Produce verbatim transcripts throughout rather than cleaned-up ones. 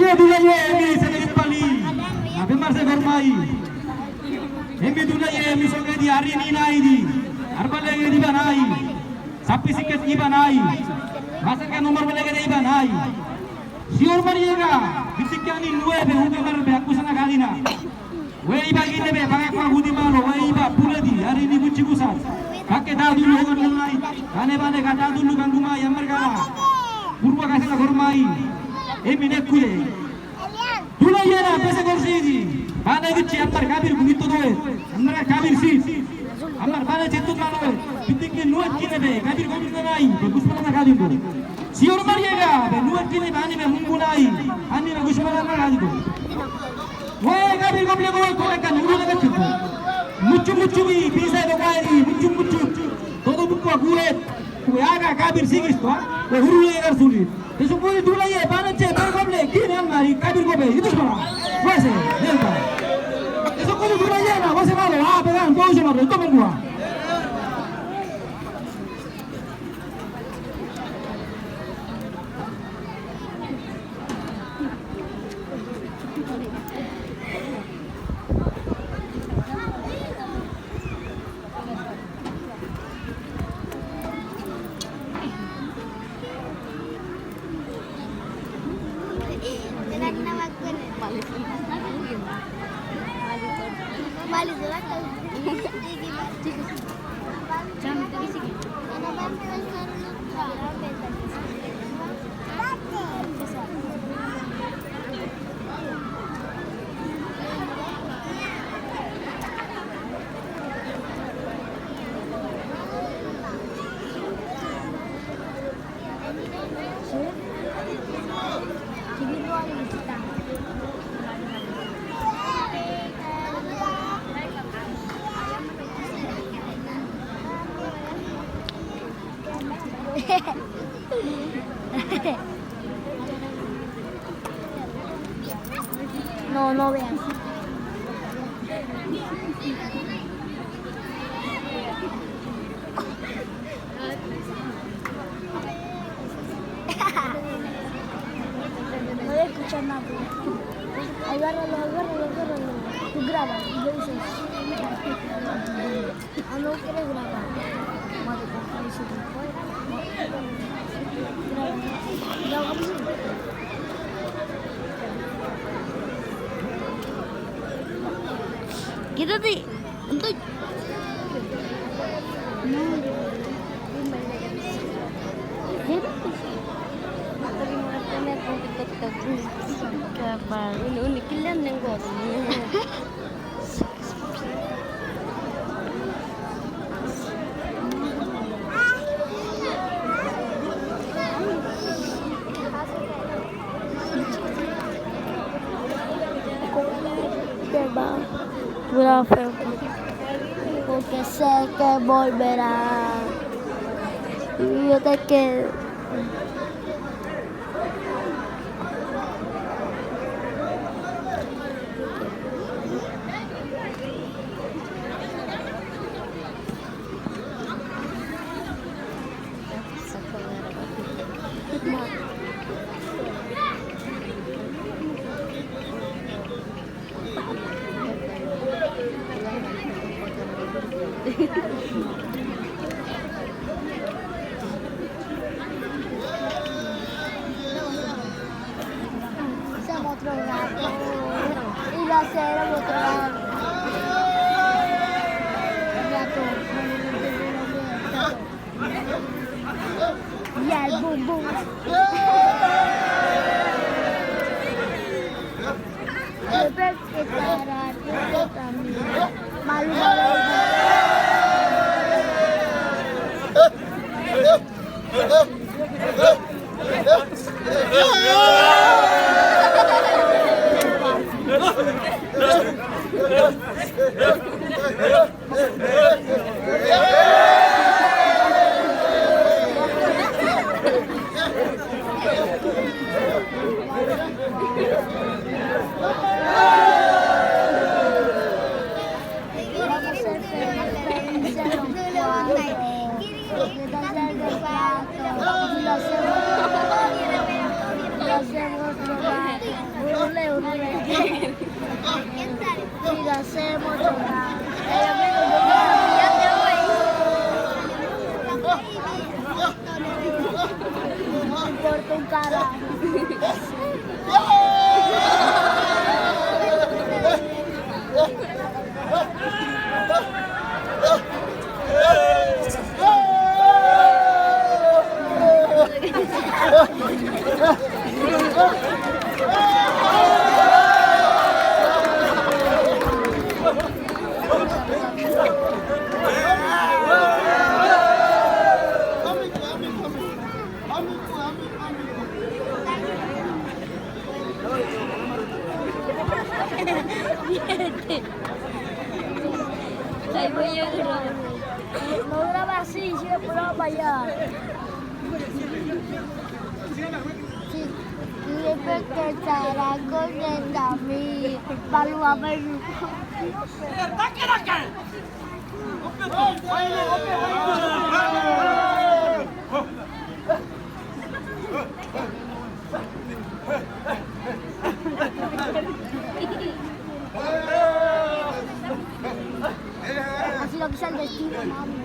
Dulai ye, hemmi sene pali. Ape mar se gormai. Hemmi dulai ye, hemmi songke di ari ni nai di. Arba lenge di banai. Sapi siket iba nai. Masak kan umar ba lenge di iba nai. Siur mar ye ga. Bitik yang ni nue be, hudi mar be, aku sana kali na. We iba gine be, bangak wa hudi mar lo, we iba pule di, ari ni guci gusat. Kake da dulu hongan nai. Kane bane ka da dulu kan gumai, amar ka. Purba ka sana gormai. Hemmi ne kude. Dulai ye na, pese gorsi di. Bane guci amar kabir gumito doe. Amar kabir si. Amar bane cetu kaloe. Bitik ni nuat kine be. Kabir gumito nai. Bagus mana kabir ko. Siur mar ye ga. Be nuat kine bane be munggu nai. Ani bagus mana kabir ko. Woi, kabir ko beli ko, ko kan ulu na cetu. Mucu mucu bi, bisa do kai, mucu mucu. Todo buku aku et. Ku aga kabir sigis to. Ko huru ye gar suli. Te sukuri dulai ye, bane ce, bar goble, kine amari, kabir gobe, itu semua. Wese, delta. Te sukuri dulai ye na, wese malo, ah, pegang, kau semua, itu mengua. No, no veas. No voy a escuchar nada. Agárralo, agárralo, agárralo. Tú graba y yo uso eso. Ah, no quiere grabar. Madre, con eso se fue. Graba. Graba. Quítate. Entonces, Porque va a durar feo. Porque sé que volverá. Y yo te quiero. Hacemos otro gato. Y lo hacemos otro gato. Gato. Y al bum bum. Yo te quitaré, yo te también. Malu, malu. Hacemos llorar. El amigo de mi amiga de hoy. Por tu cara. No graba así, siempre va para allá. Sí. Y después que estará con el David, para lo ver. Así lo que es el destino, mami.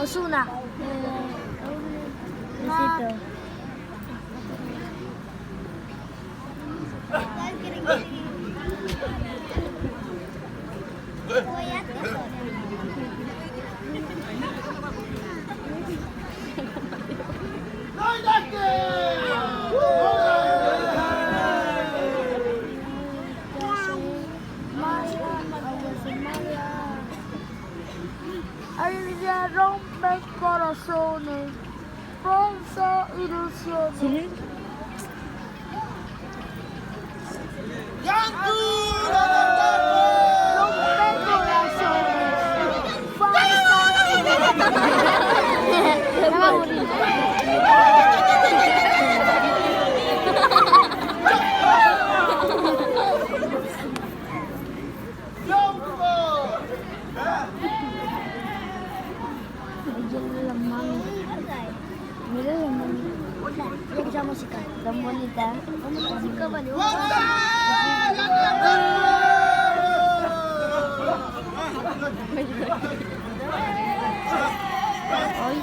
Osuna. Besito. Alegría rompe corazones, falsas ilusiones. Rompe corazones, falsas ilusiones. Mira la mami. Mira la mami. Escucha música. Tan bonita. Música, vale. Ay.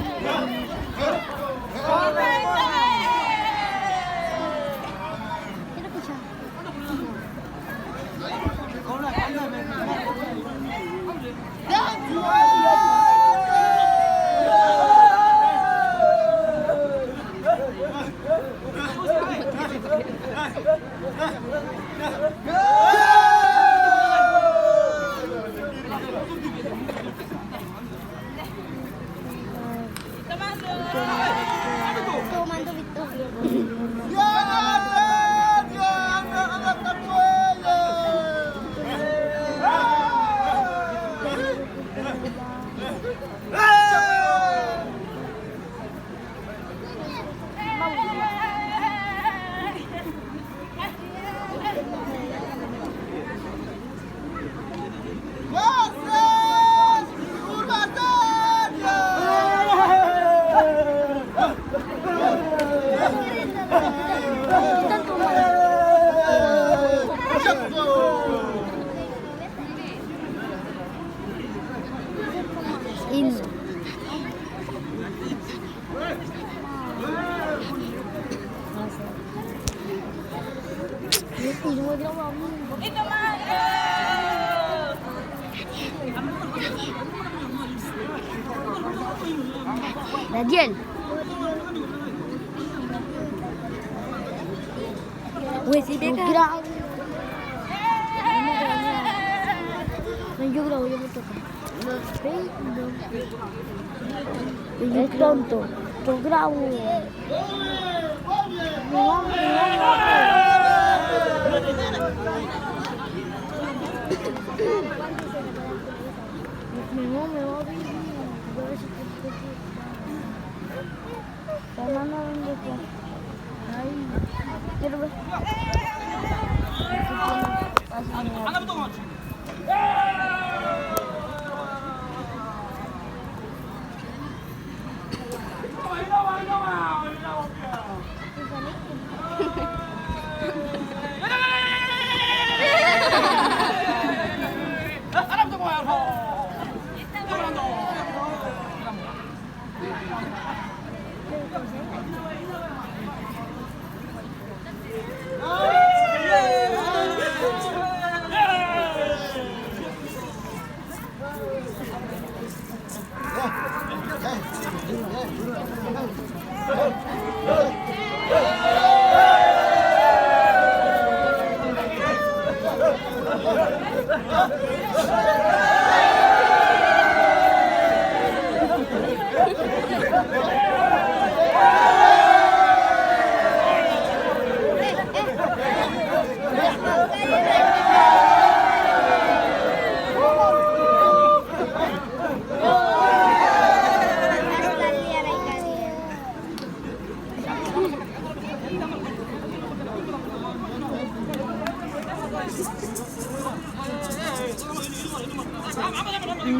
Quiero escuchar. Daniel. Weh, si beka. Yo creo, yo me toca. Es tonto. Yo creo. Me voy, me voy. Hermano, ¿dónde está? Ay, quiero ver.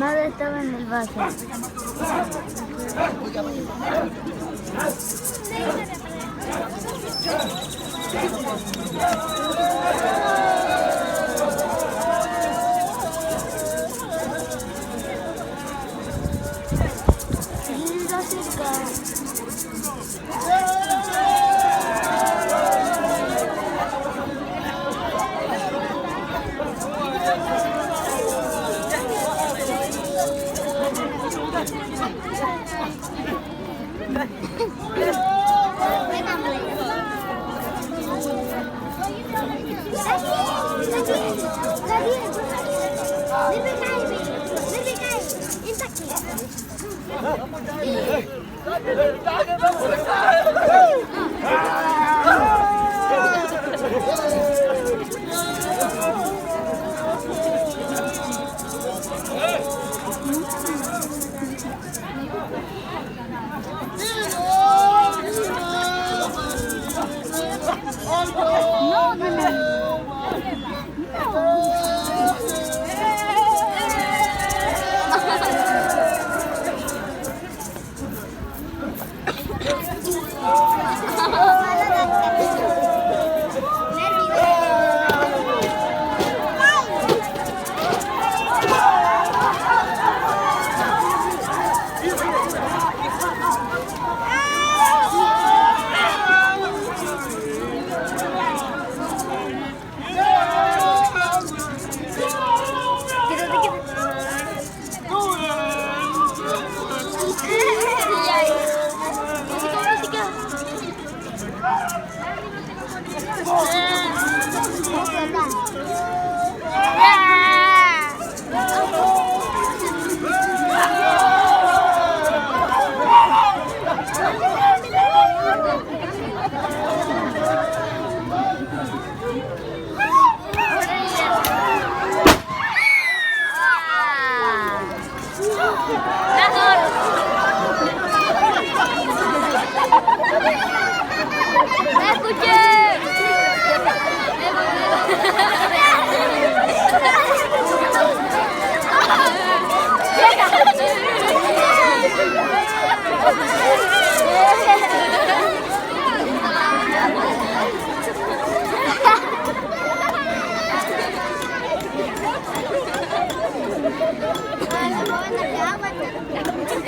Ahora estaba en el vaso.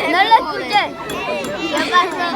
No lo escuché. ¿Qué pasó?